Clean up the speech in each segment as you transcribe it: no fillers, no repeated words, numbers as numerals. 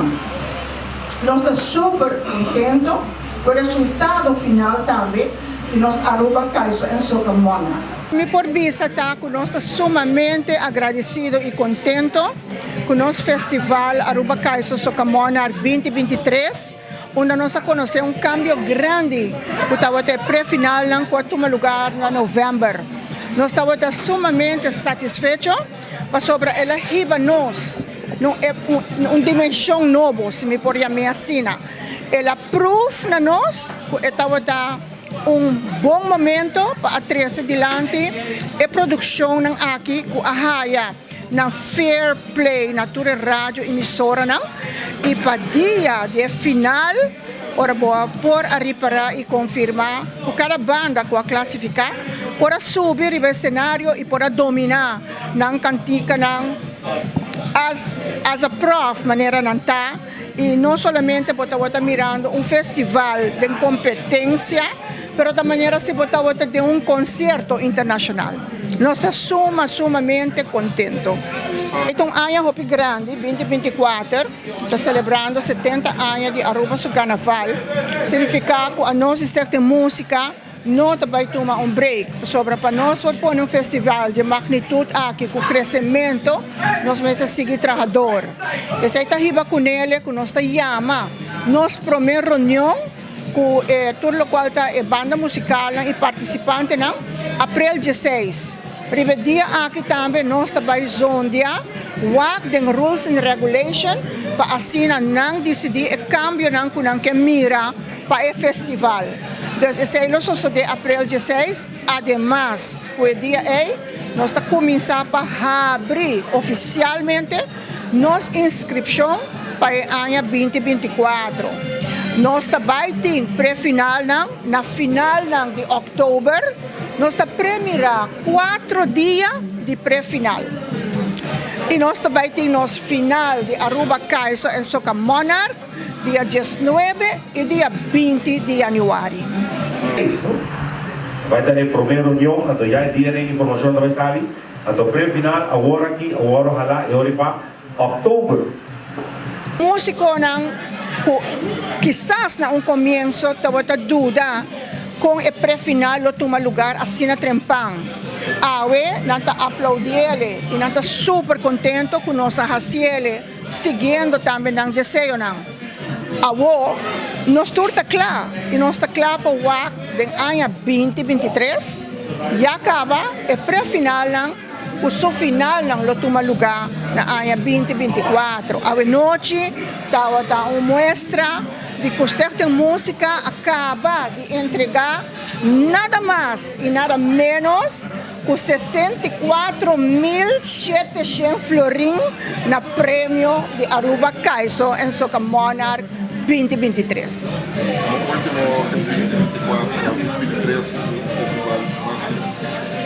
Tambe. Nos ta super contento cu e resultado final tambe di nos Aruba Kaiso en Soca Monarch. Mi por bisa ta cu nos ta sumamente agradecido y contento cu nos festival Aruba Kaiso Soca Monarch 2023, unda nos a conoce un cambio grandi cu tabata e pre-finalnan cu a tuma lugar na november. Nos tabata sumamente satisfecho pasobra el a hiba nos na un dimension nobo, si mi por yam'e asina. El a proof na nos cu e tabata un bon momento pa a trece dilanti e produccionnan aki cu a haya nan fair play na tur e radio emisoranan y pa dia di e final ora bo a por a ripara y confirma cu cada banda cu a clasifica por a subi riba e scenario y por a domina nan canticanan as as a prof manera nan ta y no solamente bo tabata mirando un festival den competencia pero ta manera si bo tabata den un concierto internacional. Nos ta suma sumamente contento. E ta un aña hopi grandi, 2024, ta celebrando 70 aña di Aruba su Carnaval. Significa cu anos di Stichting Musica no ta bay tuma un break, pasobra pa nos por pone un festival di magnitud aki cu crecemento, nos mester sigui traha door. Esey ta hiba cunele cu nos ta yama nos prome reunion cu e tur locual ta e banda musicalnan y participantenan, april 16. Riba e dia aki tambe nos ta bay zondia wak den rules and regulation pa asina nan dicidi e cambionan cu nan ke mira pa e festival. Dus esey lo sosode april 16. Ademas cu e dia ey nos ta cuminsa pa habri oficialmente nos inscripcion pa e aña 2024. Nos ta bay tin pre-finalnan na finalnan di october. Nos ta premira 4 dia di pre-final. Y nos ta bay tin nos final di Aruba Kaiso en Soca Monarch dia 19 y dia 20 di januari. Eso bay ta e prome reunion, anto ya e dia den informacion ta bay sali, anto pre-final awor aki, awor ojalá e ora y pa october. Musiconan cu kisas na un comienzo tabata duda con e pre-final lo tuma lugar asina trempan, awe nan ta aplaudiele y nan ta super contento cu nos a haciele siguiendo tambe nan deseonan. Awo nos tur ta cla y nos ta cla pa wak den aña 2023 ya caba e pre-finalnan cu su finalnan lo tuma lugar na aña 2024. Awe nochi tabata un muestra di cu Stichting Musica a caba di entrega nada mas y nada menos cu 64,700 florin na premio di Aruba Kaiso en Soca Monarch 2023. Como ultimo 2024 2023 festival mas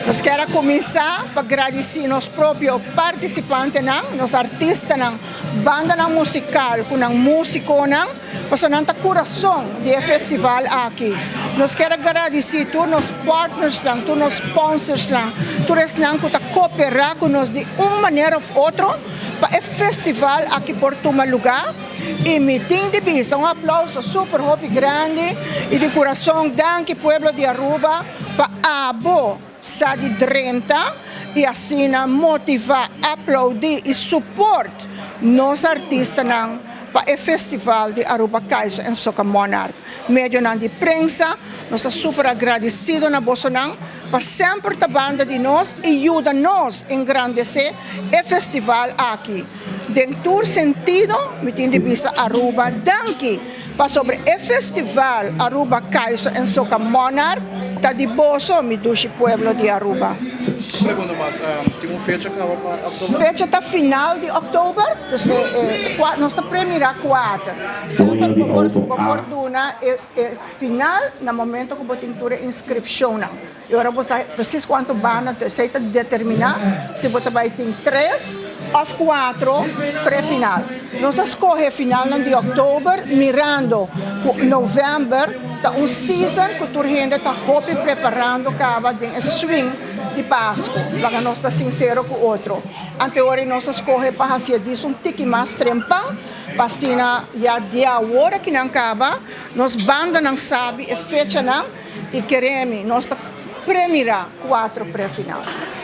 Nos kier a cuminsa pa gradici nos propio participantenan, nos artistanan, bandanan musical cu nan musiconan, pasobra nan ta curason di e festival aki. Nos kier a gradici tur nos partnersnan, tur nos sponsorsnan, tur esnan cu ta coopera cu nos di un manera of otro pa e festival aki por tuma lugar. Y mi tin di bisa un aplauso super hopi grandi y di curason danki pueblo di Aruba pa abo sa di drenta y asina motiva, aplaudi y support nos artistanan pa e festival di Aruba Kaiso en Soca Monarch. Medionan di prensa, nos ta super agradecido na bosonan pa semper ta banda di nos y yuda nos engrandece e festival aki. Den tur sentido mi tin di bisa Aruba danki pasobra e festival Aruba Kaiso en Soca Monarch ta di boso, mi dushi pueblo di Aruba. Pregunta mas, tin un fecha caba pa october? Fecha ta final di october, dus e nos ta premira 4. Doño Semper di bo por auto bo por A. duna e e final na momento cu bo tin tur e inscripcionnan. Y ora bo sa precies cuanto banda, esey ta determina si bo ta bay tin tres of cuatro pre-final. Nos a scoge finalnan di october mirando cu november ta un season cu tur hende ta hopi preparando caba den e swing di Pasco. Laga nos ta sincero cu otro. Anteori nos a scoge pa haci e dis un tiki mas trempan. Pa asina ya di awor aki nan caba, nos bandanan sabi e fechanan y kere mi, nos ta premira cuatro pre-final.